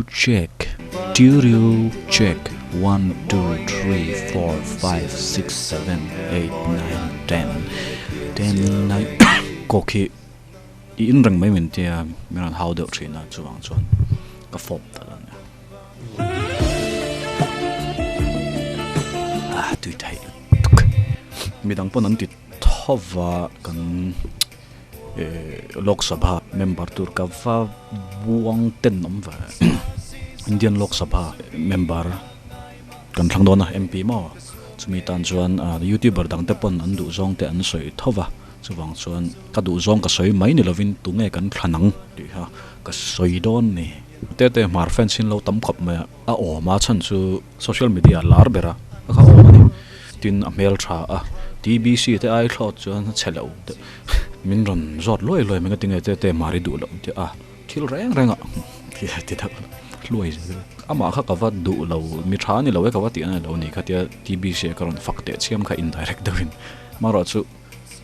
Check Tiu check 1 2 3 4 5 6 7 8 9 10 10 9 Coke hi i in reng mai min tia min rawn hau deuh thin a chuvang chuan ka fawp ta lo nia. Ah tui theih lutuk. Midang pawn an ti thova kan Lok Sabha member tur ka va buang ten awm ve. Indian Lok Sabha member kan thlang dawn a MP maw chumi tan chuan youtuber dang te pawn an duh zawng te an sawi thova chuvang chuan ka duh zawng ka sawi mai ni lovin tunge kan thlan ang tih kha ka sawi dawn ni. Tete hmar fans hi an lo tam khawp mai a, a awm a chhan chu social media lar ber a a kha awm a ni. Tin a hmel tha a, TBC te ai thlawt chuan a chhe lo deuh. Min rawn zawt luai luai mai nga tinge Tete hmar i duh loh tih a, thil reng reng ah ti deuh hluai zel. Amah kha ka va duh lo, mi tha a ni lo e ka va tih a ni lo ni kha tia TBC a ka rawn fak teh chiam kha indirect deuhin. Amaherawhchu.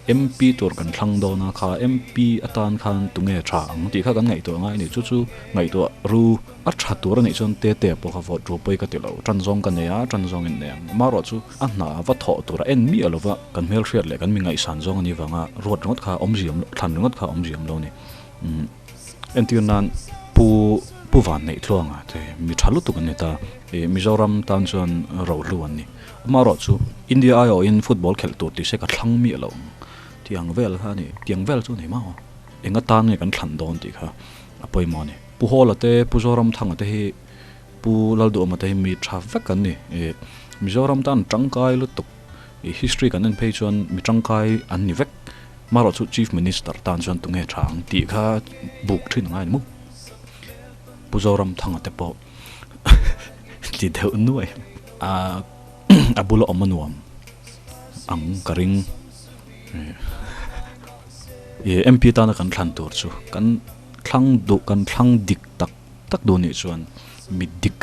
MP tur kan thlang dawn a, kha MP atan khan tunge tha ang tih kha kan ngaihtuah ngai a ni. Chu chu ngaihtuah ru a tha tur a nih chuan Tete pawh kha vote ru pawi ka ti lo. Tan zawng ka nei a, tan zawng in nei ang. Amaherawh chu a hna va thawh tur a en miah lo va, kan hmelhriat leh kan mi ngaihsan zawng a nih vanga ruat ringawt kha awmziam lo, thlan ringawt kha awmziam lo a ni. Umm entir nan Pu Pu Vanneih Tluanga te mi tha lutuk an ni ta. Ih Mizoram tan chuan rohlu an ni. Amaherawh chu India aiawhin football khelh tur tih se ka thlang miah lo ang. Tiang vel kha a ni, tiang vel chu a ni maw? Eng atan nge kan thlan dawn tih kha a pawimawh a ni. Pu Hawla te, Pu Zoramthanga te hi, Pu Lalduhawma te hi mi tha vek an ni. Ih Mizoram tan tangkai lutuk, ih history kan en phei chuan mi tangkai an ni vek. Amaherawh chu Chief Minister tan chuan tunge tha ang tih kha buk thin a ngai a ni maw? Pu Zoramthanga te pawh ti deuh nuai a a bula awm a nuam ang ka ring ih MP tana kan thlan tur chu kan thlang duh kan thlang dik tak tak duh nih chuan mi dik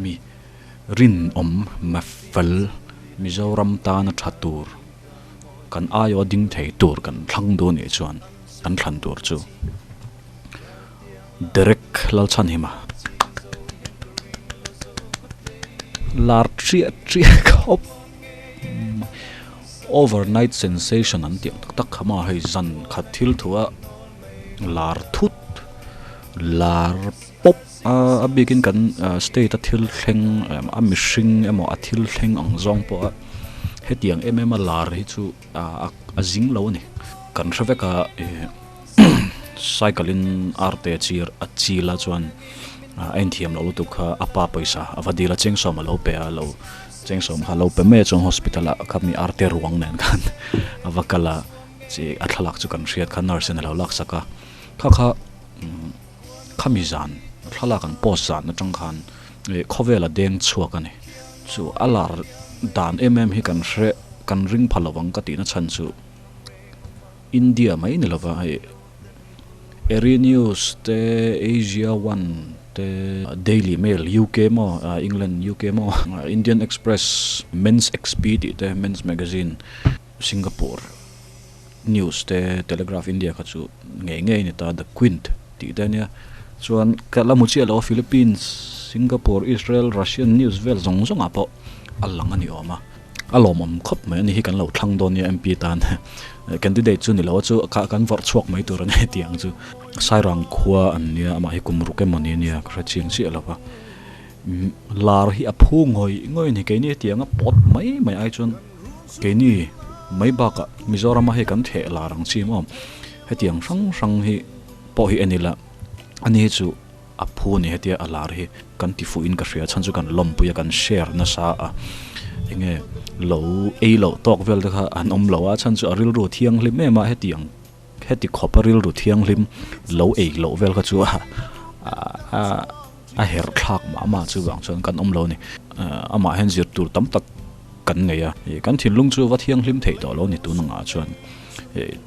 mi rinawm mafel Mizoram tana tha tur kan aiawh ding thei tur kan thlang duh nih chuan kan thlan tur chu. Derek Lalchhanhima lar triah triah khawp mai overnight sensation an tih ang tak tak kha maw hei zan khat thil thu a lar thut lar pawp a a bikin kan state a thil thleng a mihring emaw a thil thleng ang zawng pawh a hetiang em em a lar hi chu a zing lo a ni kan hre vek a ih. Cycle in arte chir a chil a chuan a inthiam loh lutuk kha a pa pawisa a va dil a chengsawm a lo pe a lo chengsawm kha a lo pe mai a chuan hospital ah kha mi arte ruang nen khan a va kal a chi a thlalak chu kan hriat kha nurse in a lo laksak a kha kha khami zan thlalak an post zan atang khan ih khawvel a deng chhuak a ni chu a lar dan em em hi kan hre kan ring pha lovang ka tihna chhan chu. India mai ni lova hei Eri News te Asia One te Daily Mail UK maw England UK maw Indian Express Men's XP tih te Men's Magazine Singapore News te Telegraph India kha chu ngei ngei a ni ta The Quint tih te ania chuan ka la hmu chiah lo a Philippines Singapore Israel Russian News vel zawng zawng ah pawh a lang a ni awm a. A lawmawm khawp mai a ni hi kan lo thlang dawn nia MP tan candidate chu ni lo a chu kha kan vawrh chhuak mai tur a ni tih ang chu. Sairang khua an nia amah hi kum ruk emaw ni ania ka hre chiang chiah lo va. Lar hi a phu ngawih ngawih a ni keini hetiang a pawt mai mai ai chuan keini mai bakah Mizoram a hei kan theh lar ang chi maw hetiang hrang hrang hi pawh hi en ila ani hi chu A phu ni hetia a lar hi kan ti fuh in ka hria chhan chu kan lawmpui a kan share nasa a enge lo ei loh tawk vel te kha an awm lo a chhan chu a rilru thianghlim em a heti ang heti khawp a rilru thianghlim lo ei loh vel kha chu a a herh thlak mah mah chu vang chuan kan awm lo a ni amah hian zir tur tam tak kan nei a kan thinlung chu va thianghlim theih tawh lo a ni tun angah chuan.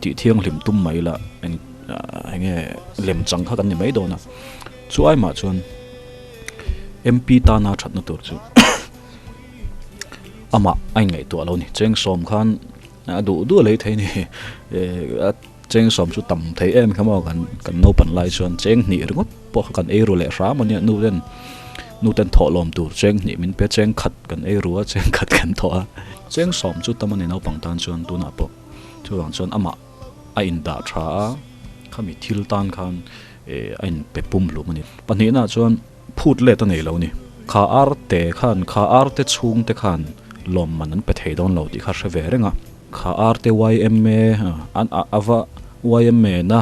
Tih thianghlim tum mai ila eng enge lem chang kha kan ni mai dawn a, chu ai mah chuan MP tana thatna tur chu amah a inngaihtuah lo a ni, cheng sawm khan a duh duh a lei thei a ni, a cheng sawm chu tam thei em kha maw kan kan naupan lai chuan cheng hnih ringawt pawh kha kan ei ru leh hram a nia nu ten nu ten thawh lawm tur cheng hnih min pe cheng khat kan ei ru a cheng khat kan thawh a cheng sawm chu tam a ni naupang tan chuan tunah pawh chuvang chuan amah a indah tha a khami thil tan khan eh a inpe pum hlum a ni pahnihna chuan Phut let a nei lo ni. Kha ar te khan, kha ar te chhung te khan lawmman an pe thei dawn lo tih kha hre ve reng a. Kha ar te yma an a ava yma na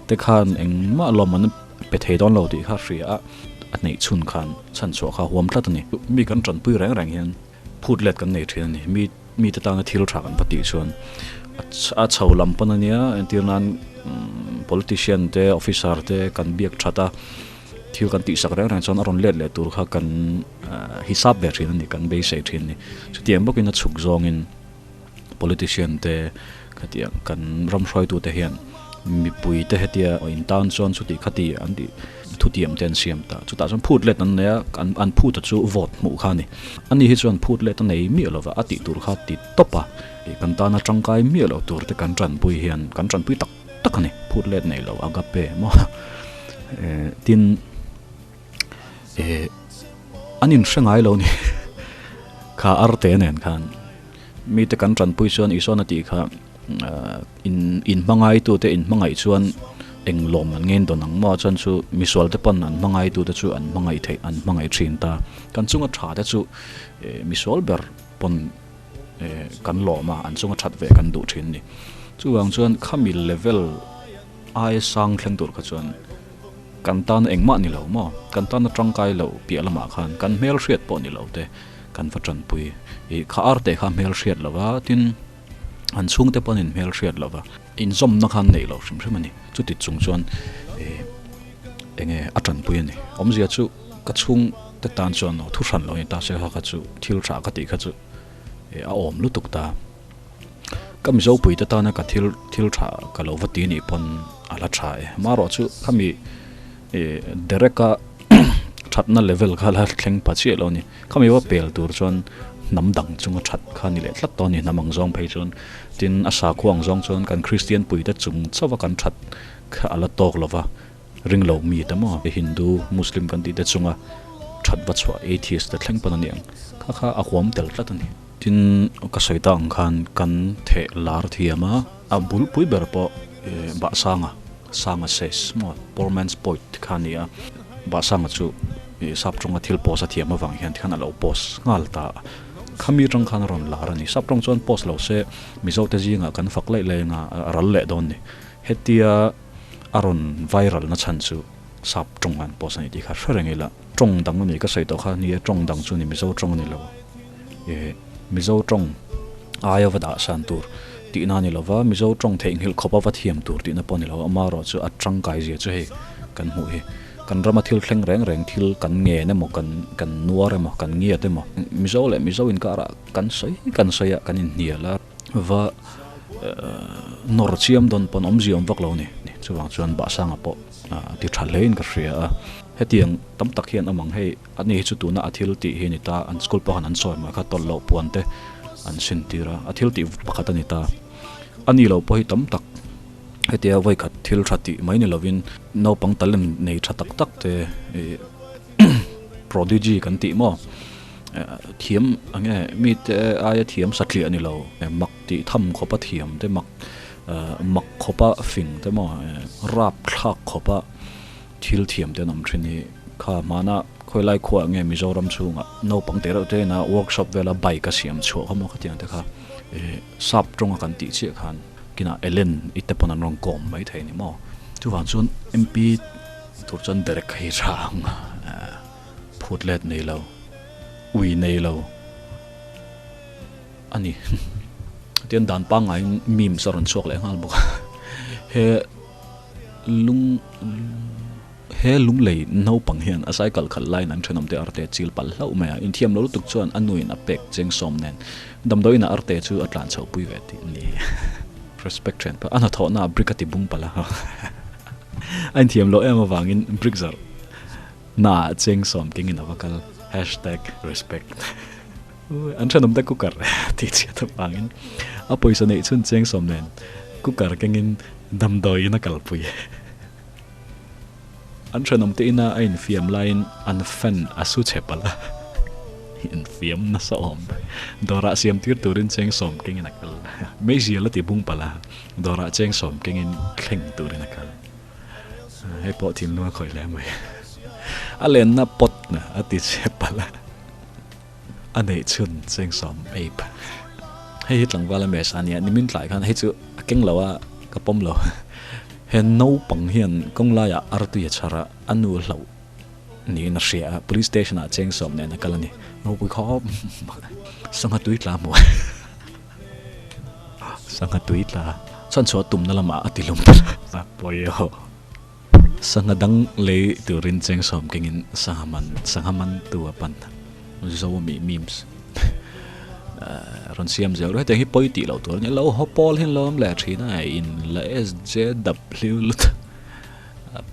te khan engmah lawmman an pe thei dawn lo tih kha hria a, a hneih chhun khan chhanchhuah kha huam tlat a ni. Mi kan tanpui reng reng hian phut let kan nei thin a ni. Mi mite tana thil tha kan va tih chuan a chho lam pawn a nia entir nan politician te officer te kan biak that a. Thil kan tihsak reng reng chuan a rawn let leh tur kha kan hisap ve thin a ni, kan beisei thin a ni. Chutiang bawkin a chhuk zawngin politician te khatiang kan ram hruaitute hian mipui te hetia intan chuan chuti khati an tih thutiam te an siam ta. Chutah chuan phut let an nei a, an phut a chu vote hmuh kha a ni. Ani hi chuan phut let a nei miah lova, a tih tur kha ti tawp a, kan tana tangkai miah loh tur te kan tanpui hian kan tanpui tak tak a ni phut let nei lo agape maw eh tin eh an inhre ngai lo ni kha arte nen khan mite kan tanpui chuan Isuan a tih kha in in hmangai tu te in hmangaih chuan eng lawm an ngen dawn ang maw chuan chu misual te pawn an hmangai tu te chu an hmangaih theih an hmangaih thin ta kan chunga tha te chu eh misual ber pawn kan lawm a, an chunga that ve kan duh thin a ni. Chuvang chuan khami level aia sang thleng tur kha chuan kan tan engmah ni lo maw, kan tan a tangkai loh piah lamah khan kan hmel hriat pawh ni lo te kan va tanpui. Ih kha arte kha hmel hriat lo va, tin an chhungte pawn in hmel hriat lo va, inzawmna khan neih loh hrim hrim a ni. Chuti chung chuan ih enge a tanpui a ni. Awmzia chu ka chhung te tan chuan thu hran lo a ni ta se kha kha chu thil tha ka tih kha chu. a awm lutuk ta. Ka Mizopui te tana ka thil thil tha ka lo va ti nih pawn a la tha e. Amaherawh chu khami ih Derek-a thatna level kha la thleng pha chiah lo a ni. Khami va pel tur chuan hnam dang chunga that kha ni leh tlat tawh a ni hnam ang zawng phei chuan. Tin a sakhua ang zawng chuan kan Kristian pui te chung chauha kan that kha a la tawk lo va. Ring lo mi te maw Hindu, Muslim kan tih te chunga that va chhuah atheist te thleng pawn a ni ang. Kha kha a huam tel tlat a ni. Tin, ka sawi tak ang khan kan theh lar thiam a, a bulpui ber pawh Bahsanga, Sanga says maw, poor man's poet kha a ni a. Bahsanga chu sap tawnga thil post a thiam avang hian tikhan a lo post nghal ta a. Khami atang khan a rawn lar a ni. Sap tawng chuan post lo se Mizote zingah kan fak laih laih anga a ral leh dawn ni. Hetia. A rawn viral na chhan chu sap tawng an post a ni tih kha hre reng ila. Tawng dang a ni ka sawi tawh kha ni e, tawng dang chu ni Mizo tawng a ni lo. E Mizo tawng aia va dah san tur tihna a ni lo va, Mizo tawng theihnghilh khawpa va thiam tur tihna pawh a ni lo. Amaherawh chu a tangkai zia chu hei kan hmuh hi. Kan rama thil thleng reng reng thil kan ngen emaw kan kan nuar emaw kan ngiat emaw Mizo leh Mizo inkarah kan sawi kan sawi a kan inhnial a. Va nawr chiam dawn pawn awmzia awm vak lo a ni. Chuvang chuan Bahsanga pawh a ti tha hlein ka hria a. Hetiang tam tak hian awm ang hei ani hi chu tuna a thil tih hi a ni ta, an school pawh khan an sawi mai kha tawlh loh puan te an sin tir a, a thil tih pakhat a ni ta. A ni lo pawh hi tam tak hetia vawikhat thil tha tih mai ni lovin naupang talent nei tha tak tak te ih prodigy kan tih maw? Thiam ang e, mite aia thiam satliah ni lo, mak tih tham khawpa thiam te, mak mak khawpa fing te maw, rap thlak khawpa thil thiam te an awm thin hi. Kha hmana khawilai khuaah nge Mizoram chhungah naupang te reuh te ina workshop vela bike a siam chhuah kha maw khatiang te kha sap tawnga kan tih chiah khan kinah Ellen i te pawn an rawn kawm mai thei a ni maw. Chuvang chuan MP tur chuan Derek kha hi tha ang Phut let nei lo, ui nei lo a ni. Tian dan pangngaiin memes a rawn chhuak leh nghal bawk a. He lung he lunglei naupang hian a cycle khalh laiin an thenawmte arte chil palh hlauh mai a. Inthiam lo lutuk chuan a nuin a pek cheng sawm nen damdawiin a arte chu a tlan chhoh pui ve tih a ni. Respect thian pah. A hnathawhna ah brick a ti bung palh a. A inthiam loh em avangin brick zarh Na cheng sawm kengin a va kal hashtag respect An thenawm te cooker tih chhiat avangin a pawisa neih chhun cheng sawm nen cooker kengin damdawiin a kalpui. An thenawm te ina a infiam laiin an fan a su chhe palh a, infiam nasa awm. Dawrah siam tir turin cheng sawm kengin a kal. Meizial a ti bung palh a, dawrah cheng sawm kengin thleng turin a kal. Hei pawh thinlung a khawih hle mai. A lenna pot a ti chhe palh a. A neih chhun cheng sawm ape. Hei hi tlangval a mesa a nia, nimin tlai khan hei chu a keng lo a, ka pawm lo. He naupang hian kawng laiah artui a chhar a, a nu hlauh niin a hria a, police station ah cheng sawm nen a kal a ni. Ropui khawp sangha tui tla hmu a, sangha tui tla chhanchhuah tumna lamah a ti hlum a, pawi aw. Sangha dang lei turin cheng sawm kengin sangha man sangha man tu a pan zo ami memes rawn siam zel ru hetiang hi pawi tih loh tur a ni lo haw pawl hian lo awm leh thin a in la SJW lut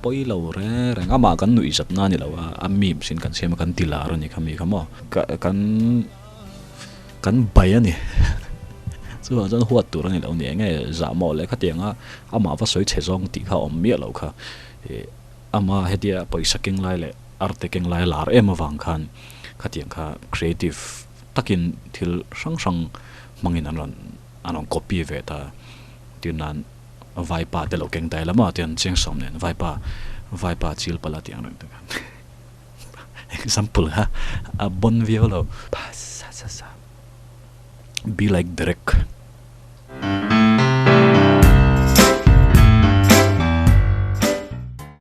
pawi lo reng reng amah kan nuih zat na a ni lo a a memes in kan siam a kan ti lar a ni kha mi kha maw kan kan bai a ni chuvang chuan huat tur a ni lo ni eng nge zah mawh leh khatianga amah va sawi chhe zawng tih kha a awm miah loh kha ih ama hetia pawisa keng lai leh arte keng lai lar em avang khan khatiang kha creative takin thil hrang hrang hmangin an rawn an rawn copy ve ta tir nan vaipa te lo keng dai lam a tiang chiang sawm nen vaipa vaipa chil pala tih ang reng te khan. Example kha a bon viau lo. Be like Derek.